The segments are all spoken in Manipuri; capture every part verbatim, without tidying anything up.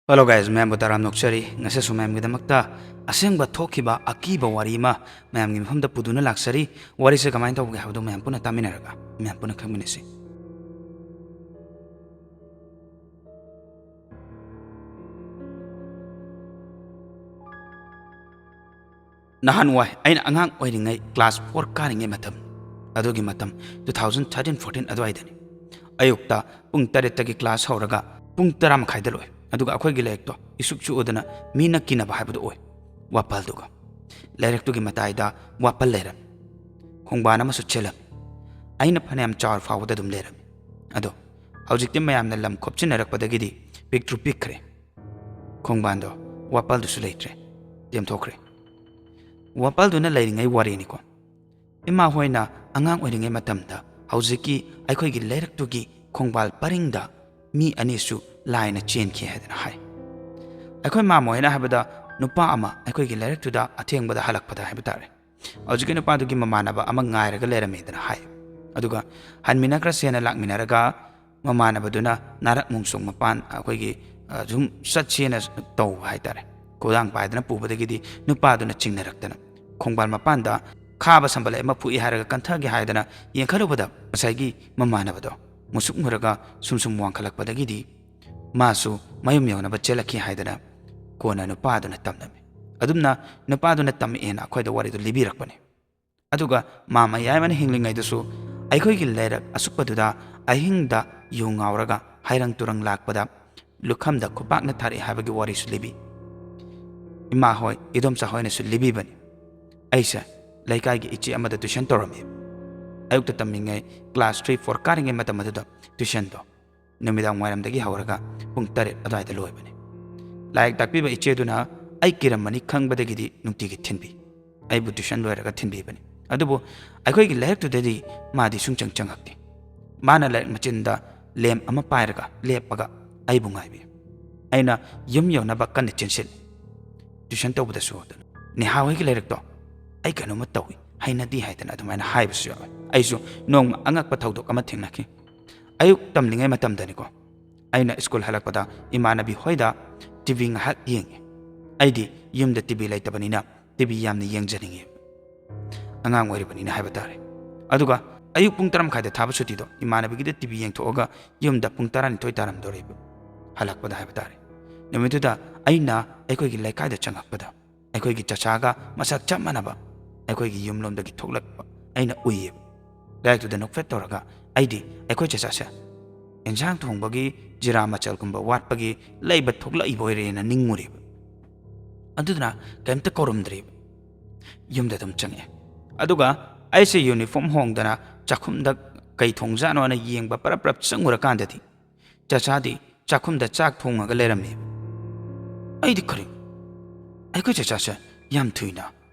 Hello guys, ꯃꯌꯥꯝꯕꯨ ꯇꯔꯥꯝꯅ ꯑꯣꯛꯆꯔꯤ꯫ ꯉꯁꯤꯁꯨ ꯃꯌꯥꯝꯒꯤꯗꯃꯛꯇ ꯑꯁꯦꯡꯕ ꯊꯣꯛꯈꯤꯕ ꯑꯀꯤꯕ ꯋꯥꯔꯤ ꯑꯃ ꯃꯌꯥꯝꯒꯤ ꯃꯐꯝꯗ ꯄꯨꯗꯨꯅ ꯂꯥꯛꯆꯔꯤ꯫ ꯋꯥꯔꯤꯁꯦ ꯀꯃꯥꯏꯅ ꯇꯧꯕꯒꯦ ꯍꯥꯏꯕꯗꯨ ꯃꯌꯥꯝ ꯄꯨꯟꯅ ꯇꯥꯃꯤꯟꯅꯔꯒ ꯃꯌꯥꯝ ꯄꯨꯟꯅ ꯈꯪꯃꯤꯟꯅꯁꯤ꯫ ꯅꯍꯥꯟꯋꯥꯏ ꯑꯩꯅ ꯑꯉꯥꯡ ꯑꯣꯏꯔꯤꯉꯩ class four ꯀꯥꯔꯤꯉꯩ ꯃꯇꯝ, ꯑꯗꯨꯒꯤ ꯃꯇꯝ two thousand thirteen fourteen ꯑꯗꯨꯋꯥꯏꯗꯅꯤ꯫ ꯑꯌꯨꯛꯇ ꯄꯨꯡ ꯇꯔꯦꯠꯇꯒꯤ class ꯍꯧꯔꯒ ꯄꯨꯡ ꯇꯔꯥ ꯃꯈꯥꯏꯗ ꯂꯣꯏ꯫ ꯑꯗꯨꯒ ꯑꯩꯈꯣꯏꯒꯤ ꯂꯥꯏꯔꯤꯛꯇꯣ ꯏꯁꯨꯛ ꯆꯨꯛꯎꯗꯅ ꯃꯤꯅ ꯀꯤꯅꯕ ꯍꯥꯏꯕꯗꯨ ꯑꯣꯏ꯫ ꯋꯥꯄꯜꯗꯨꯒ ꯂꯥꯏꯔꯤꯛꯇꯨꯒꯤ ꯃꯇꯥꯏꯗ ꯋꯥꯄꯜ ꯂꯩꯔꯝꯃꯤ꯫ ꯈꯣꯡꯕꯥꯟ ꯑꯃꯁꯨ ꯆꯦꯜꯂꯝꯃꯤ꯫ ꯑꯩꯅ ꯐꯅꯌꯥꯝ ꯆꯥꯎꯔ ꯐꯥꯎꯕꯗ ꯑꯗꯨꯝ ꯂꯩꯔꯝꯃꯤ꯫ ꯑꯗꯣ ꯍꯧꯖꯤꯛꯇꯤ ꯃꯌꯥꯝꯅ ꯂꯝ ꯈꯣꯞꯆꯤꯟꯅꯔꯛꯄꯗꯒꯤꯗꯤ ꯄꯤꯛꯇ꯭ꯔꯨ ꯄꯤꯛꯈ꯭ꯔꯦ꯫ ꯈꯣꯡꯕꯥꯟꯗꯣ ꯋꯥꯄꯜꯗꯨꯁꯨ ꯂꯩꯇ꯭ꯔꯦ, ꯇꯦꯝꯊꯣꯛꯈ꯭ꯔꯦ꯫ ꯋꯥꯄꯜꯗꯨꯅ ꯂꯩꯔꯤꯉꯩ ꯋꯥꯔꯤꯅꯤꯀꯣ꯫ ꯏꯃꯥ ꯍꯣꯏꯅ ꯑꯉꯥꯡ ꯑꯣꯏꯔꯤꯉꯩ ꯃꯇꯝꯗ ꯍꯧꯖꯤꯛꯀꯤ ꯑꯩꯈꯣꯏꯒꯤ ꯂꯩꯔꯛꯇꯨꯒꯤ ꯈꯣꯡꯕꯥꯜ ꯄꯔꯤꯡꯗ ꯃꯤ ꯑꯅꯤꯁꯨ ꯂꯥꯏꯅ ꯆꯦꯟꯈꯤ ꯍꯥꯏꯗꯅ ꯍꯥꯏ꯫ ꯑꯩꯈꯣꯏ ꯃꯥꯃ ꯍꯣꯏꯅ ꯍꯥꯏꯕꯗ ꯅꯨꯄꯥ ꯑꯃ ꯑꯩꯈꯣꯏꯒꯤ ꯂꯩꯔꯛꯇꯨꯗ ꯑꯊꯦꯡꯕꯗ ꯍꯜꯂꯛꯄꯗ ꯍꯥꯏꯕ ꯇꯥꯔꯦ, ꯍꯧꯖꯤꯛꯀꯤ ꯅꯨꯄꯥꯗꯨꯒꯤ ꯃꯃꯥꯟꯅꯕ ꯑꯃ ꯉꯥꯏꯔꯒ ꯂꯩꯔꯝꯃꯦꯗꯅ ꯍꯥꯏ꯫ ꯑꯗꯨꯒ ꯍꯟꯃꯤꯟꯅꯈ꯭ꯔꯁꯦꯅ ꯂꯥꯛꯃꯤꯟꯅꯔꯒ ꯃꯃꯥꯟꯅꯕꯗꯨꯅ ꯅꯥꯔꯛ ꯃꯣꯡꯁꯣꯡ ꯃꯄꯥꯟ ꯑꯩꯈꯣꯏꯒꯤ, ꯑ, ꯁꯨꯝ ꯆꯠꯁꯦꯅ ꯇꯧꯕ ꯍꯥꯏꯇꯥꯔꯦ꯫ ꯈꯨꯗꯥꯡ ꯄꯥꯏꯗꯅ ꯄꯨꯕꯗꯒꯤꯗꯤ ꯅꯨꯄꯥꯗꯨꯅ ꯆꯤꯡꯅꯔꯛꯇꯅ ꯈꯣꯡꯕꯥꯜ ꯃꯄꯥꯟꯗ ꯈꯥꯕ ꯁꯝꯕꯜ ꯑꯃ ꯐꯨꯏ ꯍꯥꯏꯔꯒ ꯀꯟꯊꯒꯦ ꯍꯥꯏꯗꯅ ꯌꯦꯡꯈꯠꯂꯨꯕꯗ ꯉꯁꯥꯏꯒꯤ ꯃꯃꯥꯟꯅꯕꯗꯣ ꯃꯨꯁꯨꯛ ꯃꯨꯔꯒ ꯁꯨꯝ ꯁꯨꯝ ꯋꯥꯡꯈꯠꯂꯛꯄꯗꯒꯤꯗꯤ ꯃꯥꯁꯨ ꯃꯌꯨꯝ ꯌꯧꯅꯕ ꯆꯦꯜꯂꯛꯈꯤ ꯍꯥꯏꯗꯅ ꯀꯣꯟꯅ ꯅꯨꯄꯥꯗꯨꯅ ꯇꯝꯂꯝꯃꯤ꯫ ꯑꯗꯨꯝꯅ ꯅꯨꯄꯥꯗꯨꯅ ꯇꯝꯃꯛꯑꯦꯅ ꯑꯩꯈꯣꯏꯗ ꯋꯥꯔꯤꯗꯨ ꯂꯤꯕꯤꯔꯛꯄꯅꯤ꯫ ꯑꯗꯨꯒ ꯃꯥꯃ ꯌꯥꯏꯃꯅ ꯍꯤꯡꯂꯤꯉꯩꯗꯁꯨ ꯑꯩꯈꯣꯏꯒꯤ ꯂꯩꯔꯛ ꯑꯁꯨꯛꯄꯗꯨꯗ ꯑꯍꯤꯡꯗ ꯌꯨ ꯉꯥꯎꯔꯒ ꯍꯩꯔꯪ ꯇꯨꯔꯪ ꯂꯥꯛꯄꯗ ꯂꯨꯈꯝꯗ ꯈꯨꯄꯥꯛꯅ ꯊꯥꯔꯛꯏ ꯍꯥꯏꯕꯒꯤ ꯋꯥꯔꯤꯁꯨ ꯂꯤꯕꯤ꯫ ꯏꯃꯥ ꯍꯣꯏ, ꯏꯗꯣꯝꯆꯥ ꯍꯣꯏꯅꯁꯨ ꯂꯤꯕꯤꯕꯅꯤ꯫ ꯑꯩꯁꯦ ꯂꯩꯀꯥꯏꯒꯤ ꯏꯆꯦ ꯑꯃꯗ tuition ꯇꯧꯔꯝꯃꯤ꯫ ꯑꯌꯨꯛꯇ ꯇꯝꯃꯤꯉꯩ class three four ꯀꯥꯔꯤꯉꯩ ꯃꯇꯝ ꯑꯗꯨꯗ tuitionꯗꯣ ꯅꯨꯃꯤꯗꯥꯡ ꯋꯥꯏꯔꯝꯗꯒꯤ ꯍꯧꯔꯒ ꯄꯨꯡ ꯇꯔꯦꯠ ꯑꯗꯨꯋꯥꯏꯗ ꯂꯣꯏꯕꯅꯤ꯫ ꯂꯥꯏꯔꯤꯛ ꯇꯥꯛꯄꯤꯕ ꯏꯆꯦꯗꯨꯅ ꯑꯩ ꯀꯤꯔꯝꯃꯅꯤ ꯈꯪꯕꯗꯒꯤꯗꯤ ꯅꯨꯡꯇꯤꯒꯤ ꯊꯤꯟꯕꯤ꯫ ꯑꯩꯕꯨ tuition ꯂꯣꯏꯔꯒ ꯊꯤꯟꯕꯤꯕꯅꯤ꯫ ꯑꯗꯨꯕꯨ ꯑꯩꯈꯣꯏꯒꯤ ꯂꯩꯔꯛꯇꯨꯗꯗꯤ ꯃꯥꯗꯤ ꯁꯨꯡꯆꯪ ꯆꯪꯉꯛꯇꯦ꯫ ꯃꯥꯅ ꯂꯥꯏꯔꯤꯛ ꯃꯆꯤꯟꯗ ꯂꯦꯝ ꯑꯃ ꯄꯥꯏꯔꯒ ꯂꯦꯞꯄꯒ ꯑꯩꯕꯨ ꯉꯥꯏꯕꯤ꯫ ꯑꯩꯅ ꯌꯨꯝ ꯌꯧꯅꯕ ꯀꯟꯅ ꯆꯦꯟꯁꯤꯜꯂꯤ꯫ Tuition ꯇꯧꯕꯗꯁꯨ ꯑꯗꯨꯅ, "ꯅꯦꯍꯥ ꯍꯣꯏꯒꯤ ꯂꯩꯔꯛꯇꯣ ꯑꯩ ꯀꯩꯅꯣꯝꯃ ꯇꯧꯏ, ꯍꯩꯅꯗꯦ" ꯍꯥꯏꯗꯅ ꯑꯗꯨꯃꯥꯏꯅ ꯍꯥꯏꯕꯁꯨ ꯌꯥꯎꯋꯦ꯫ ꯑꯩꯁꯨ ꯅꯣꯡꯃ ꯑꯉꯛꯄ ꯊꯧꯗꯣꯛ ꯑꯃ ꯊꯦꯡꯅꯈꯤ꯫ ꯑꯌꯨꯛ ꯇꯝꯂꯤꯉꯩ ꯃꯇꯝꯗꯅꯤꯀꯣ, ꯑꯩꯅ school ꯍꯜꯂꯛꯄꯗ ꯏꯃꯥꯟꯅꯕꯤ ꯍꯣꯏꯗ ꯇꯤ ꯚꯤ ꯉꯥꯏꯍꯥꯛ ꯌꯦꯡꯉꯦ꯫ ꯑꯩꯗꯤ ꯌꯨꯝꯗ ꯇꯤ ꯚꯤ ꯂꯩꯇꯕꯅꯤꯅ ꯇꯤ ꯚꯤ ꯌꯥꯝꯅ ꯌꯦꯡꯖꯅꯤꯡꯉꯦ, ꯑꯉꯥꯡ ꯑꯣꯏꯔꯤꯕꯅꯤꯅ ꯍꯥꯏꯕ ꯇꯥꯔꯦ꯫ ꯑꯗꯨꯒ ꯑꯌꯨꯛ ꯄꯨꯡ ꯇꯔꯥ ꯃꯈꯥꯏꯗ ꯊꯥꯕ ꯁꯨꯇꯤꯗꯣ ꯏꯃꯥꯟꯅꯕꯤꯒꯤꯗ ꯇꯤ ꯚꯤ ꯌꯦꯡꯊꯣꯛꯑꯒ ꯌꯨꯝꯗ ꯄꯨꯡ ꯇꯔꯥꯅꯤꯊꯣꯏ ꯇꯥꯔꯝꯗꯣꯔꯤꯕ ꯍꯜꯂꯛꯄꯗ ꯍꯥꯏꯕ ꯇꯥꯔꯦ꯫ ꯅꯨꯃꯤꯠꯇꯨꯗ ꯑꯩꯅ ꯑꯩꯈꯣꯏꯒꯤ ꯂꯩꯀꯥꯏꯗ ꯆꯪꯉꯛꯄꯗ ꯑꯩꯈꯣꯏꯒꯤ ꯆꯆꯥꯒ ꯃꯁꯛ ꯆꯞ ꯃꯥꯟꯅꯕ ꯑꯩꯈꯣꯏꯒꯤ ꯌꯨꯝꯂꯣꯝꯗꯒꯤ ꯊꯣꯛꯂꯛꯄ ꯑꯩꯅ ꯎꯏꯌꯦꯕ꯫ ꯂꯥꯏꯔꯤꯛꯇꯨꯗ ꯅꯣꯛꯐꯦꯠ ꯇꯧꯔꯒ ꯑꯩꯗꯤ ꯑꯩꯈꯣꯏ ꯆꯆꯥꯁꯦ ꯏꯟꯁꯥꯡ ꯊꯣꯡꯕꯒꯤ ꯖꯤꯔꯥ ꯃꯆꯜꯒꯨꯝꯕ ꯋꯥꯠꯄꯒꯤ ꯂꯩꯕ ꯊꯣꯛꯂꯛꯏꯕ ꯑꯣꯏꯔꯦꯅ ꯅꯤꯡꯉꯨꯔꯦꯕ꯫ ꯑꯗꯨꯗꯨꯅ ꯀꯩꯝꯇ ꯀꯧꯔꯝꯗ꯭ꯔꯦꯕ꯫ ꯌꯨꯝꯗ ꯑꯗꯨꯝ ꯆꯪꯉꯛꯑꯦ꯫ ꯑꯗꯨꯒ ꯑꯩꯁꯦ ꯌꯨꯅꯤꯐꯣꯔꯝ ꯍꯣꯡꯗꯅ ꯆꯥꯛꯈꯨꯝꯗ ꯀꯩ ꯊꯣꯡꯖꯥꯠꯅꯣꯅ ꯌꯦꯡꯕ ꯄꯔꯞ ꯄꯔꯞ ꯆꯪꯉꯨꯔꯀꯥꯟꯗꯗꯤ ꯆꯆꯥꯗꯤ ꯆꯥꯛꯈꯨꯝꯗ ꯆꯥꯛ ꯊꯣꯡꯉꯒ ꯂꯩꯔꯝꯃꯦ꯫ ꯑꯩꯗꯤ ꯀꯔꯤ, ꯑꯩꯈꯣꯏ ꯆꯆꯥꯁꯦ ꯌꯥꯝ ꯊꯨꯏꯅ,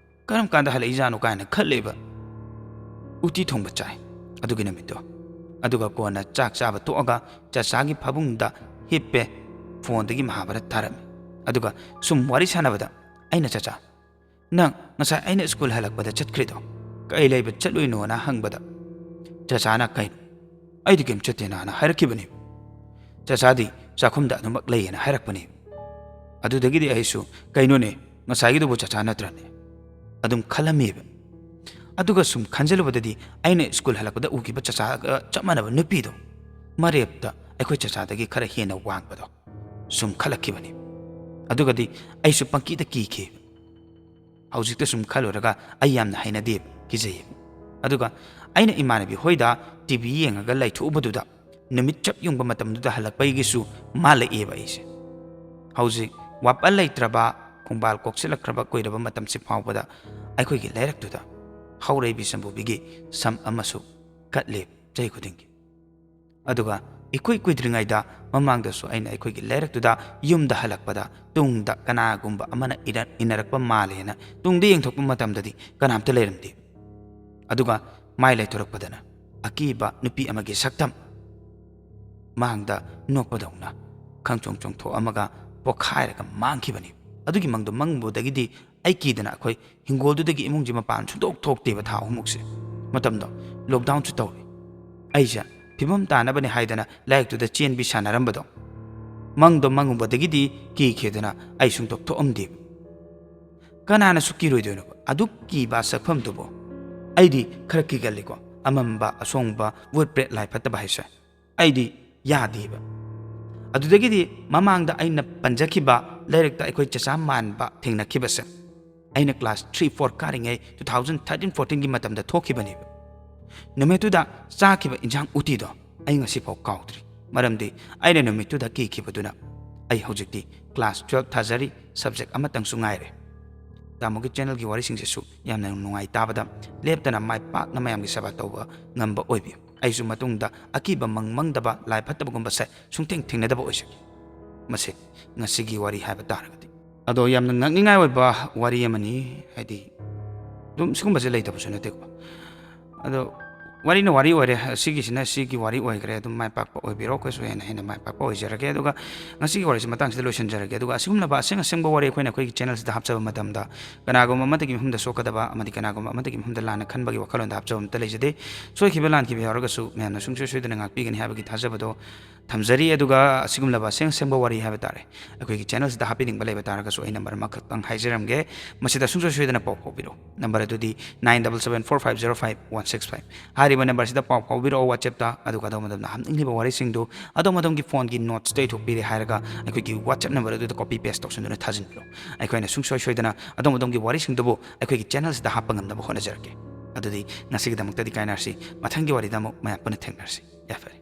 ꯀꯔꯝ ꯀꯥꯟꯗ ꯍꯜꯂꯛꯏꯖꯥꯠꯅꯣ ꯀꯥꯏꯅ ꯈꯜꯂꯦꯕ꯫ ꯎꯇꯤ ꯊꯣꯡꯕ ꯆꯥꯏ ꯑꯗꯨꯒꯤ ꯅꯨꯃꯤꯠꯇꯣ꯫ ꯑꯗꯨꯒ ꯀꯣꯟꯅ ꯆꯥꯛ ꯆꯥꯕ ꯇꯣꯛꯑꯒ ꯆꯆꯥꯒꯤ ꯐꯃꯨꯡꯗ ꯍꯤꯞꯄꯦ꯫ ꯐꯣꯟꯗꯒꯤ ꯃꯍꯥꯚꯥꯔꯠ ꯊꯥꯔꯝꯃꯤ꯫ ꯑꯗꯨꯒ ꯁꯨꯝ ꯋꯥꯔꯤ ꯁꯥꯟꯅꯕꯗ ꯑꯩꯅ, "ꯆꯆꯥ, ꯅꯪ ꯉꯁꯥꯏ ꯑꯩꯅ ꯁ꯭ꯀꯨꯜ ꯍꯜꯂꯛꯄꯗ ꯆꯠꯈ꯭ꯔꯤꯗꯣ ꯀꯩ ꯂꯩꯕ ꯆꯠꯂꯨꯏꯅꯣꯅ?" ꯍꯪꯕꯗ ꯆꯆꯥꯅ, "ꯀꯩꯅꯣ? ꯑꯩꯗꯤ ꯀꯩꯝ ꯆꯠꯇꯦꯅ"ꯅ ꯍꯥꯏꯔꯛꯈꯤꯕꯅꯤ꯫ ꯆꯆꯥꯗꯤ ꯆꯥꯛꯈꯨꯝꯗ ꯑꯗꯨꯃꯛ ꯂꯩꯌꯦꯅ ꯍꯥꯏꯔꯛꯄꯅꯤ꯫ ꯑꯗꯨꯗꯒꯤꯗꯤ ꯑꯩꯁꯨ, "ꯀꯩꯅꯣꯅꯦ, ꯉꯁꯥꯏꯒꯤꯗꯨꯕꯨ ꯆꯆꯥ ꯅꯠꯇ꯭ꯔꯅꯦ?" ꯑꯗꯨꯝ ꯈꯜꯂꯝꯃꯦꯕ꯫ ꯑꯗꯨꯒ ꯁꯨꯝ ꯈꯟꯖꯤꯜꯂꯨꯕꯗꯗꯤ ꯑꯩꯅ ꯁ꯭ꯀꯨꯜ ꯍꯜꯂꯛꯄꯗ ꯎꯈꯤꯕ ꯆꯆꯥꯒ ꯆꯞ ꯃꯥꯟꯅꯕ ꯅꯨꯄꯤꯗꯣ ꯃꯔꯦꯞꯇ ꯑꯩꯈꯣꯏ ꯆꯆꯥꯗꯒꯤ ꯈꯔ ꯍꯦꯟꯅ ꯋꯥꯡꯕꯗꯣ ꯁꯨꯝ ꯈꯜꯂꯛꯈꯤꯕꯅꯤ꯫ ꯑꯗꯨꯒꯗꯤ ꯑꯩꯁꯨ ꯄꯪꯀꯤꯗ ꯀꯤꯈꯤ꯫ ꯍꯧꯖꯤꯛꯇ ꯁꯨꯝ ꯈꯜꯂꯨꯔꯒ ꯑꯩ ꯌꯥꯝꯅ ꯍꯩꯅꯗꯦꯕ, ꯀꯤꯖꯩꯌꯦꯕ꯫ ꯑꯗꯨꯒ ꯑꯩꯅ ꯏꯃꯥꯟꯅꯕꯤ ꯍꯣꯏꯗ ꯇꯤ ꯚꯤ ꯌꯦꯡꯉꯒ ꯂꯩꯊꯣꯛꯎꯕꯗꯨꯗ ꯅꯨꯃꯤꯠ ꯆꯞ ꯌꯨꯡꯕ ꯃꯇꯝꯗꯨꯗ ꯍꯜꯂꯛꯄꯒꯤꯁꯨ ꯃꯥꯜꯂꯛꯑꯦꯕ ꯑꯩꯁꯦ꯫ ꯍꯧꯖꯤꯛ ꯋꯥꯄꯜ ꯂꯩꯇ꯭ꯔꯕ, ꯈꯣꯡꯕꯥꯜ ꯀꯣꯛꯁꯤꯜꯂꯛꯈ꯭ꯔꯕ ꯀꯨꯏꯔꯕ ꯃꯇꯝꯁꯤ ꯐꯥꯎꯕꯗ ꯑꯩꯈꯣꯏꯒꯤ ꯂꯩꯔꯛꯇꯨꯗ ꯍꯧꯔꯩꯕꯤ ꯁꯝꯕꯨꯕꯤꯒꯤ ꯁꯝ ꯑꯃꯁꯨ ꯀꯠꯂꯦ ꯆꯍꯤ ꯈꯨꯗꯤꯡꯒꯤ꯫ ꯑꯗꯨꯒ ꯏꯀꯨꯏ ꯀꯨꯏꯗ꯭ꯔꯤꯉꯩꯗ ꯃꯃꯥꯡꯗꯁꯨ ꯑꯩꯅ ꯑꯩꯈꯣꯏꯒꯤ ꯂꯩꯔꯛꯇꯨꯗ ꯌꯨꯝꯗ ꯍꯜꯂꯛꯄꯗ ꯇꯨꯡꯗ ꯀꯅꯥꯒꯨꯝꯕ ꯑꯃꯅ ꯏꯔ-, ꯏꯟꯅꯔꯛꯄ ꯃꯥꯜꯂꯦꯅ ꯇꯨꯡꯗ ꯌꯦꯡꯊꯣꯛꯄ ꯃꯇꯝꯗꯗꯤ ꯀꯅꯥꯝꯇ ꯂꯩꯔꯝꯗꯦ꯫ ꯑꯗꯨꯒ ꯃꯥꯏ ꯂꯩꯊꯣꯔꯛꯄꯗꯅ ꯑꯀꯤꯕ ꯅꯨꯄꯤ ꯑꯃꯒꯤ ꯁꯛꯇꯝ ꯃꯥꯡꯗ ꯅꯣꯛꯄꯗꯧꯅ ꯈꯪꯆꯣꯡ ꯆꯣꯡꯊꯣꯛꯑꯝꯃꯒ ꯄꯣꯛꯈꯥꯏꯔꯒ ꯃꯥꯡꯈꯤꯕꯅꯤ꯫ ꯑꯗꯨꯒꯤ ꯃꯪꯗꯣ ꯃꯪꯕꯗꯒꯤꯗꯤ ꯑꯩ ꯀꯤꯗꯅ ꯑꯩꯈꯣꯏ ꯍꯤꯡꯒꯣꯜꯗꯨꯗꯒꯤ ꯏꯃꯨꯡꯁꯦ ꯃꯄꯥꯟ ꯁꯨꯡꯊꯣꯛ ꯊꯣꯛꯇꯦꯕ ꯊꯥ ꯑꯍꯨꯝꯃꯨꯛꯁꯦ꯫ ꯃꯇꯝꯗꯣ ꯂꯣꯛꯗꯥꯎꯟꯁꯨ ꯇꯧꯔꯤ꯫ ꯑꯩꯁꯦ ꯐꯤꯕꯝ ꯇꯥꯅꯕꯅꯦ ꯍꯥꯏꯗꯅ ꯂꯥꯏꯔꯤꯛꯇꯨꯗ ꯆꯦꯟꯕꯤ ꯁꯥꯟꯅꯔꯝꯕꯗꯣ ꯃꯪꯗꯣ ꯃꯪꯉꯨꯕꯗꯒꯤꯗꯤ ꯀꯤꯈꯤꯗꯅ ꯑꯩ ꯁꯨꯡꯊꯣꯛ ꯊꯣꯛꯑꯝꯗꯦꯕ꯫ ꯀꯅꯥꯅꯁꯨ ꯀꯤꯔꯣꯏꯗꯣꯏꯅꯣꯕ? ꯑꯗꯨꯛ ꯀꯤꯕ ꯁꯛꯐꯝꯗꯨꯕꯨ꯫ ꯑꯩꯗꯤ ꯈꯔ ꯀꯤꯒꯜꯂꯤꯀꯣ, ꯑꯃꯝꯕ, ꯑꯁꯣꯡꯕ, ꯚꯨꯠ ꯄ꯭ꯔꯦꯠ, ꯂꯥꯏ ꯐꯠꯇꯕ ꯍꯥꯏꯁꯦ ꯑꯩꯗꯤ ꯌꯥꯗꯦꯕ꯫ ꯑꯗꯨꯗꯒꯤꯗꯤ ꯃꯃꯥꯡꯗ ꯑꯩꯅ ꯄꯟꯖꯈꯤꯕ ꯂꯥꯏꯔꯤꯛꯇ ꯑꯩꯈꯣꯏ ꯆꯆꯥ ꯃꯥꯟꯕ ꯊꯦꯡꯅꯈꯤꯕꯁꯦ, ꯑꯩꯅ ꯀ꯭ꯂꯥꯁ ꯊ꯭ꯔꯤ ꯐꯣꯔ ꯀꯥꯔꯤꯉꯩ two thousand thirteen fourteenꯒꯤ ꯃꯇꯝꯗ ꯊꯣꯛꯈꯤꯕꯅꯦꯕ꯫ ꯅꯨꯃꯤꯠꯇꯨꯗ ꯆꯥꯈꯤꯕ ꯏꯟꯖꯥꯡ ꯎꯇꯤꯗꯣ ꯑꯩ ꯉꯁꯤꯐꯥꯎ ꯀꯥꯎꯗ꯭ꯔꯤ, ꯃꯔꯝꯗꯤ ꯑꯩꯅ ꯅꯨꯃꯤꯠꯇꯨꯗ ꯀꯤꯈꯤꯕꯗꯨꯅ꯫ ꯑꯩ ꯍꯧꯖꯤꯛꯇꯤ ꯀ꯭ꯂꯥꯁ twelve ꯊꯥꯖꯔꯤ, ꯁꯕꯖꯦꯛ ꯑꯃꯇꯪꯁꯨ ꯉꯥꯏꯔꯦ꯫ ꯇꯥꯃꯣꯒꯤ ꯆꯦꯅꯦꯜꯒꯤ ꯋꯥꯔꯤꯁꯤꯡꯁꯤꯁꯨ ꯌꯥꯝꯅ ꯅꯨꯡꯉꯥꯏ ꯇꯥꯕꯗ, ꯂꯦꯞꯇꯅ ꯃꯥꯏ ꯄꯥꯛꯅ ꯃꯌꯥꯝꯒꯤ ꯁꯦꯕꯥ ꯇꯧꯕ ꯉꯝꯕ ꯑꯣꯏꯕꯤꯌꯨ꯫ ꯑꯩꯁꯨ ꯃꯇꯨꯡꯗ ꯑꯀꯤꯕ ꯃꯪ ꯃꯪꯗꯕ, ꯂꯥꯏ ꯐꯠꯇꯕꯒꯨꯝꯕꯁꯦ ꯁꯨꯡꯊꯦꯡ ꯊꯦꯡꯅꯗꯕ ꯑꯣꯏꯖꯒꯦ꯫ ꯃꯁꯤ ꯉꯁꯤꯒꯤ ꯋꯥꯔꯤ ꯍꯥꯏꯕ ꯇꯥꯔꯒꯗꯤ꯫ ꯑꯗꯣ ꯌꯥꯝꯅ ꯉꯛꯅꯤꯡꯉꯥꯏ ꯑꯣꯏꯕ ꯋꯥꯔꯤ ꯑꯃꯅꯤ, ꯍꯥꯏꯗꯤ ꯑꯗꯨꯝ ꯁꯤꯒꯨꯝꯕꯁꯦ ꯂꯩꯇꯕꯁꯨ ꯅꯠꯇꯦꯀꯣ꯫ ꯑꯗꯣ ꯋꯥꯔꯤꯅ ꯋꯥꯔꯤ ꯑꯣꯏꯔꯦ, ꯁꯤꯒꯤꯁꯤꯅ ꯁꯤꯒꯤ ꯋꯥꯔꯤ ꯑꯣꯏꯈ꯭ꯔꯦ꯫ ꯑꯗꯨꯝ ꯃꯥꯏ ꯄꯥꯛꯄ ꯑꯣꯏꯕꯤꯔꯣ, ꯑꯩꯈꯣꯏꯁꯨ ꯍꯦꯟꯅ ꯍꯦꯟꯅ ꯃꯥꯏ ꯄꯥꯛꯄ ꯑꯣꯏꯖꯔꯒꯦ꯫ ꯑꯗꯨꯒ ꯉꯁꯤꯒꯤ ꯋꯥꯔꯤꯁꯤ ꯃꯇꯥꯡꯁꯤꯗ ꯂꯣꯏꯁꯤꯟꯖꯔꯒꯦ꯫ ꯑꯗꯨꯒ ꯑꯁꯤꯒꯨꯝꯂꯕ ꯑꯁꯦꯡ ꯑꯁꯦꯡꯕ ꯋꯥꯔꯤ ꯑꯩꯈꯣꯏꯅ ꯑꯩꯈꯣꯏꯒꯤ ꯆꯦꯅꯦꯜꯁꯤꯗ ꯍꯥꯞꯆꯕ ꯃꯇꯝꯗ ꯀꯅꯥꯒꯨꯝꯕ ꯑꯃꯠꯇꯒꯤ ꯃꯐꯝꯗ ꯁꯣꯛꯀꯗꯕ ꯑꯃꯗꯤ ꯀꯅꯥꯒꯨꯝꯕ ꯑꯃꯠꯇꯒꯤ ꯃꯐꯝꯗ ꯂꯥꯟꯅ ꯈꯟꯕꯒꯤ ꯋꯥꯈꯜꯂꯣꯟꯗ ꯍꯥꯞꯆꯕ ꯑꯃꯠꯇ ꯂꯩꯖꯗꯦ꯫ ꯁꯣꯏꯈꯤꯕ ꯂꯥꯟꯈꯤꯕ ꯌꯥꯎꯔꯒꯁꯨ ꯃꯌꯥꯝꯅ ꯁꯨꯡꯁꯣꯏ ꯁꯣꯏꯗꯅ ꯉꯥꯛꯄꯤꯒꯅꯤ ꯍꯥꯏꯕꯒꯤ ꯊꯥꯖꯕꯗꯣ ꯊꯝꯖꯔꯤ꯫ ꯑꯗꯨꯒ ꯑꯁꯤꯒꯨꯝꯂꯕ ꯑꯁꯦꯡ ꯑꯁꯦꯡꯕ ꯋꯥꯔꯤ ꯍꯥꯏꯕ ꯇꯥꯔꯦ, ꯑꯩꯈꯣꯏꯒꯤ ꯆꯦꯅꯦꯜꯁꯤꯗ ꯍꯥꯞꯄꯤꯅꯤꯡꯕ ꯂꯩꯕ ꯇꯥꯔꯒꯁꯨ ꯑꯩ ꯅꯝꯕꯔ ꯑꯃꯈꯛꯇꯪ ꯍꯥꯏꯖꯔꯝꯒꯦ, ꯃꯁꯤꯗ ꯁꯨꯡꯁꯣꯏ ꯁꯣꯏꯗꯅ ꯄꯥꯎ ꯐꯥꯎꯕꯤꯔꯛꯎ꯫ ꯅꯝꯕꯔ ꯑꯗꯨꯗꯤ nine double seven four five zero five one six five꯫ ꯍꯥꯏꯔꯤꯕ ꯅꯝꯕꯔꯁꯤꯗ ꯄꯥꯎ ꯐꯥꯎꯕꯤꯔꯛꯑꯣ WhatsAppꯇ, ꯑꯗꯨꯒ ꯑꯗꯣꯝ ꯑꯗꯣꯝꯅ ꯍꯥꯞꯅꯤꯡꯂꯤꯕ ꯋꯥꯔꯤꯁꯤꯡꯗꯨ ꯑꯗꯣꯝ ꯑꯗꯣꯝꯒꯤ ꯐꯣꯟꯒꯤ ꯅꯣꯠꯁꯇ ꯏꯊꯣꯛꯄꯤꯔꯦ ꯍꯥꯏꯔꯒ ꯑꯩꯈꯣꯏꯒꯤ WhatsApp ꯅꯝꯕꯔ ꯑꯗꯨꯗ copy paste ꯇꯧꯁꯤꯟꯗꯨꯅ ꯊꯥꯖꯤꯟꯕꯤꯔꯛꯎ꯫ ꯑꯩꯈꯣꯏꯅ ꯁꯨꯡꯁꯣꯏ ꯁꯣꯏꯗꯅ ꯑꯗꯣꯝ ꯑꯗꯣꯝꯒꯤ ꯋꯥꯔꯤꯁꯤꯡꯗꯨꯕꯨ ꯑꯩꯈꯣꯏꯒꯤ ꯆꯦꯅꯦꯜꯁꯤꯗ ꯍꯥꯞꯄ ꯉꯝꯅꯕ ꯍꯣꯠꯅꯖꯔꯛꯀꯦ꯫ ꯑꯗꯨꯗꯤ ꯉꯁꯤꯒꯤꯗꯃꯛꯇꯗꯤ ꯀꯥꯏꯅꯔꯁꯤ, ꯃꯊꯪꯒꯤ ꯋꯥꯔꯤꯗ ꯑꯃꯨꯛ ꯃꯌꯥꯝ ꯄꯨꯟꯅ ꯊꯦꯡꯅꯔꯁꯤ꯫ ꯌꯥꯏꯐꯔꯦ꯫